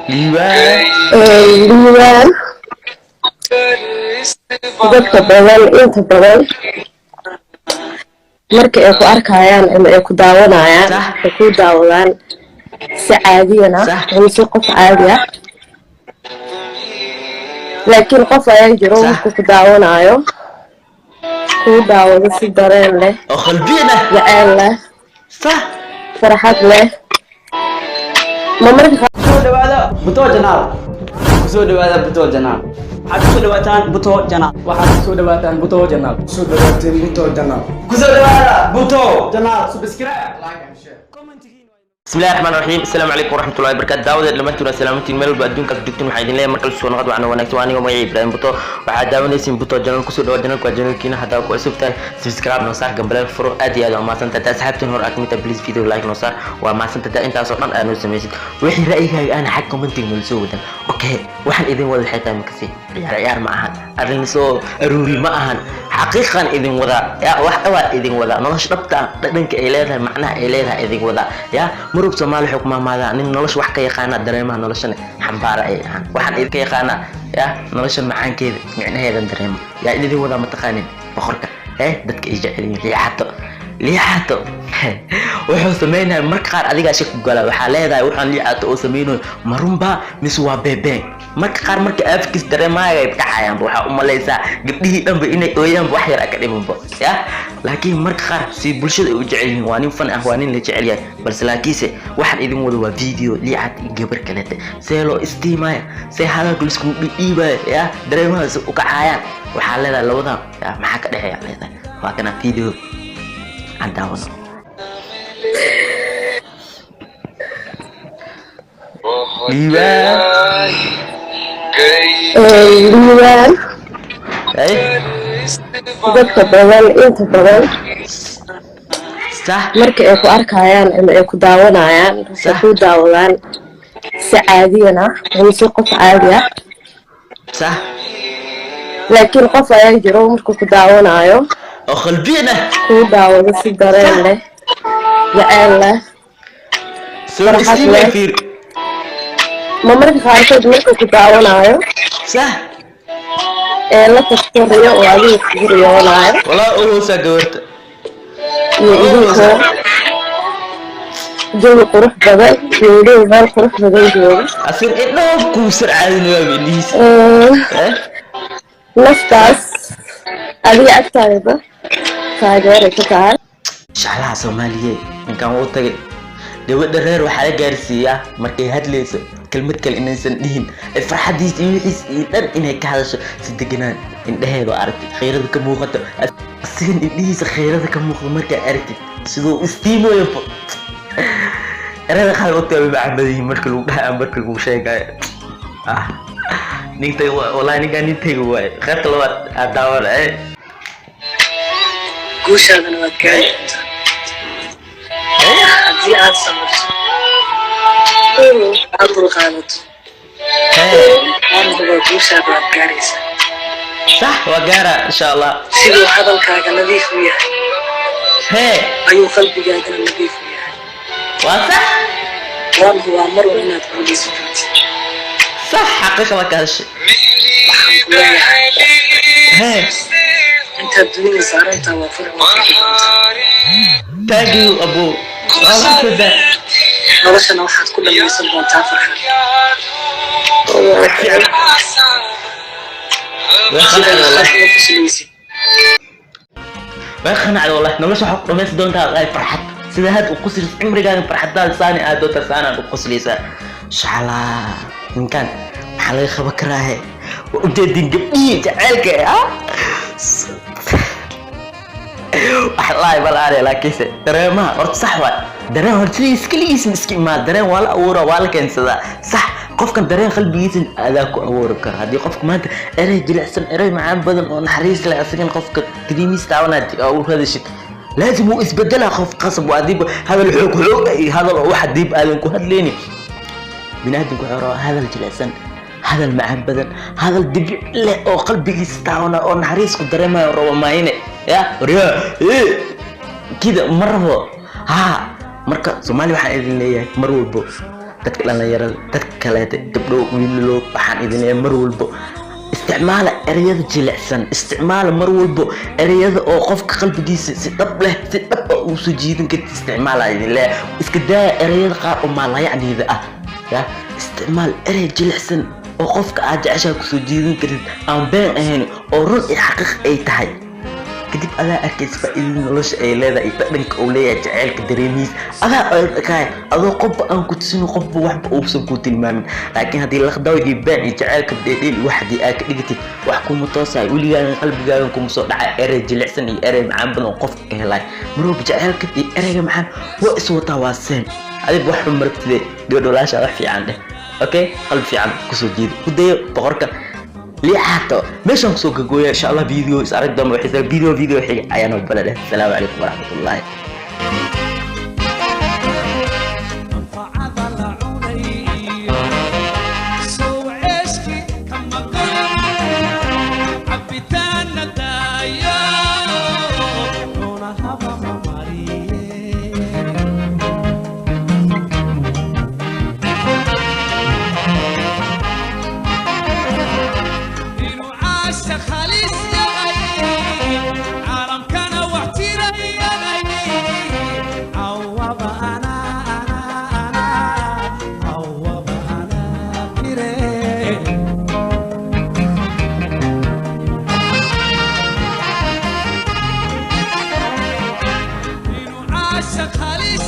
Liibaan. Liibaan, dadka badan inta badan marka ay ku arkayaan ama ay ku daawanayaan, waxay ku daawadaan si caadiyan ah ama si qof caadi ah, laakiin qof ayaa jiro markuu ku daawanayo kuu daawado si dareen leh oo qalbiyan ah, jaceyl leh, farxad leh ma marka Kusoo dhawaada Buto Channel. Kusoo dhawaada Buto Channel. Waxaad kusoo dhawaataan Buto Channel. Waxaad kusoo dhawaataan Buto Channel. Kusoo dhawaateen Buto Channel. Kusoo dhawaada Buto Channel. Subscribe, like and share. بسم الله الرحمن الرحيم، السلام عليكم ورحمة الله وبركاته. داود dhammaantiin waa salaamantiin meel walba adduunkaas joogtiin. Waxaa idin leeyahay markale soo noqod waxaana wanaagsan. Waa aniga magaciisa Ibrahim Buto. Waxaad daawanaysiin Buto Channel. Kusoo dhawaad channelku, waa channelkiina. Haddaa ku cusub tahay, subscribe noo saar, gambaleel furo. Aad iyo aad waa mahadsantahay. Hadaa asxaabtiin hore aad kamid tahay, please video like noo saar. Waa mahadsantahay intaasoo dhan aad noo samaysid. Wixii ra'yigaaga aana xag commenting noola soo wadan. Okay, waxaan idin wada waxay tahay makasi ciyaar ciyaar ma ahan, arrin soo aruuri ma ahan, xaqiiqan idin wadaa ya. Wax dhawaa idin wadaa, nolosha dhabta ah, dhadhanka ay leedahay, macnaha ay leedahay idin wadaa ya. Murug Soomaali wuxuu ku maamaadaa nin nolosha wax ka yaqaana dareemaha noloshana xambaara ay ahaan. Waxaan idinka yaqaanaa ya nolosha macaankeeda, micnaheedan dareema yaa idin wadaa. Mataqaanin boqorka eh dadka ay jecel yihiin, Liicaato. Liicaato wuxuu sameynaya marka qaar adigaa shaki gala. Waxaa leedahay waxaan Liicaato oo sameynayo ma runbaa mise waa beebeen? Marka qaar marka afkiis dareemaaga ay kacayaanba, waxaa u malaysaa gabdhihii dhanba inay ooyaanba, wax yar ka dhimanba ya. Laakiin marka qaar si bulshada ay u jecel yihiin, waa nin fan ah, waa nin la jecel yahay. Balse laakiinse waxaan idin wada waa video Liicaat iyo gabar kalete, see loo istiimaya, see hadalka laiskugu dhidhiibaya ya, dareemahaas u kacayaan. Waxaa leedahay labadan ya maxaa ka dhexeeya leedahay. Waa kana video aan daawano. Liibaan. Liibaan, ay dadka badan inta badan marka ay ku arkayaan ama ay ku daawanayaan, waxay ku daawadaan si caadiyan ah ama si qof caadi ah, laakiin qof ayaa jiro markuu ku daawanayo oo qalbiyan ah kuu daawado si dareen leh, jaceyl leh, soo farxad istiimay leh fiir ma marka qaarkood markuu ku daawanayo ee la tagto riyo oo adiga kugu riyoonayo walaa u hoosaa gabarta iyo idinkoo jawi qurux badan iyo weliba meel qurux badan jooga. Asin indhaha kuusar caadinayaaba indhihiisa. Eh? Naftaas adiga agtaadaba taageeray ka tahay. Shaclaha Soomaaliyeed ninkan wuu tagay. Gabadha reer waxaa la gaarsiiyaa markay hadlayso kelmad kale inaysan dhihin, ay farxadiis iyo wixiis iyo dhan inay ka hadasho si deganaan, indhaheedu aragtid khayrada ka muuqato, asigan indhihiisa khayrada ka muuqdo markaa aragtid siduu istiimayo. Erada qaar waqti way macaan badan yihiin marka lagu dhaha, marka lagu sheegayo. Ah, nintayga wallahi, ninkaan nintayga waaye. Qaybta labaad aad daawan eh. Guushaadana waad gaari doontaa haddii aad samirto, aad dulqaadato. Waan hubaa guushaada waad gaaraysaa. Sax, waa gaara insha Allah. Siduu hadalkaaga nadiif u yahay ayuu qalbigaagana nadiif u yahay. Waa sax. Waan hubaa mar un inaad guulaysan kartid. Sax, xaqiiqa waa ka hadashay. Waxaan ku leeyahay, intaad dunida saarantaa waa farxi doontaa. Thank you abu, waa mahadsantahay. Noloshana waxaad ku dhammaysan doontaa farxad. Way sidaad qanacday wallahi. Farxad u qoslaysid. Way qanacday wallahi. Nolosha waxaa ku dhamaysan doontaa ay farxad, sida had u qoslaysa cimrigaaga farxadaada saani aad doontaa saanaad u qoslaysaa. Shalaa ninkan maxaa laga qaban karaa? He, waa ujeedin gabdhihii jaceylka ah. Wallahi balaare, laakiinse dareemaha horta sax waay. Dareen horta sidiis keligiis ma iska imaada, dareen waa la abuuraa, waa la keensadaa. Sax, qofkan dareen qalbigiisa adaa ku abuuri kara. Haddii qofka maanta erey jilicsan, erey macaan badan oo naxariis leh, asagan qofka dareemihiis taabanaa oo u hadashid, laazim wuu isbedelaa qof, qasab waa. Adiba hadal xoog xoog iyo hadal oo waxa diib aadan ku hadlayni. Biniaadamku wuxuu rabaa hadal jilicsan, hadal macaan badan, hadal dibic leh oo qalbigiisa taabana oo naxariis ku dareemayo rabo maayne ya waryaa kida ma rabo. Ha, marka Soomaali waxaan idin leeyahay mar walbo Dadka dhalinyarada, dadka kaleeta, gabdho, wiilalo, waxaan idin leeyahay mar walbo isticmaala ereyada jilicsan, isticmaala mar walbo ereyada oo qofka qalbigiisa si dhab leh, si dhab ah uu soo jiidan karti isticmaala idin leeyahay. Iska daaya ereyada qaar oo maalayacniida ah. Ya isticmaal erey jilicsan oo qofka aad jeceshaha kusoo jiidan kartid, aan been ahayn oo run iyo xaqiiq ay tahay. Kadib adaa arkaysa faa'iidada nolosha ay leedahay iyo dhadhanka uu leeyahay jaceylka dareemihiis. Adaa arkaya adoo qofba aan ku tusin, qofba waxba uusan ku tilmaamin. Laakiin haddii laqdaw iyo been iyo jaceylka dheedheel iyo wax haddii aad ka dhigatid, wax kuma toosayo weligaagan, qalbigaagan kuma soo dhacay erey jilicsan iyo erey macaan badan oo qofka ka helay. Mar walba jaceylka iyo ereyga macaan waa is wataa, waa same. Adig wax xun maragtide, gabadha walaasha wax fiican dheh. Okay, qalbi fiican kusoo jiida, ku dayo boqorka liixaato. Meeshaan kusoo gagooya insha Allah video is arag dambe. Waxay video xiga ayaa noo bala dheh. Asalaamu calaykum waraxmatullaahi. Anfacada la cunay iyo sow ceeshkii ka maqan, cabitaanna daayo, cunahaba ma mariye. Inuu caashaq halis yahay, caalamkana wax jira yahay, cawaba anaa anaa anaa, cawaba anaa qire. Inuu caashaq halis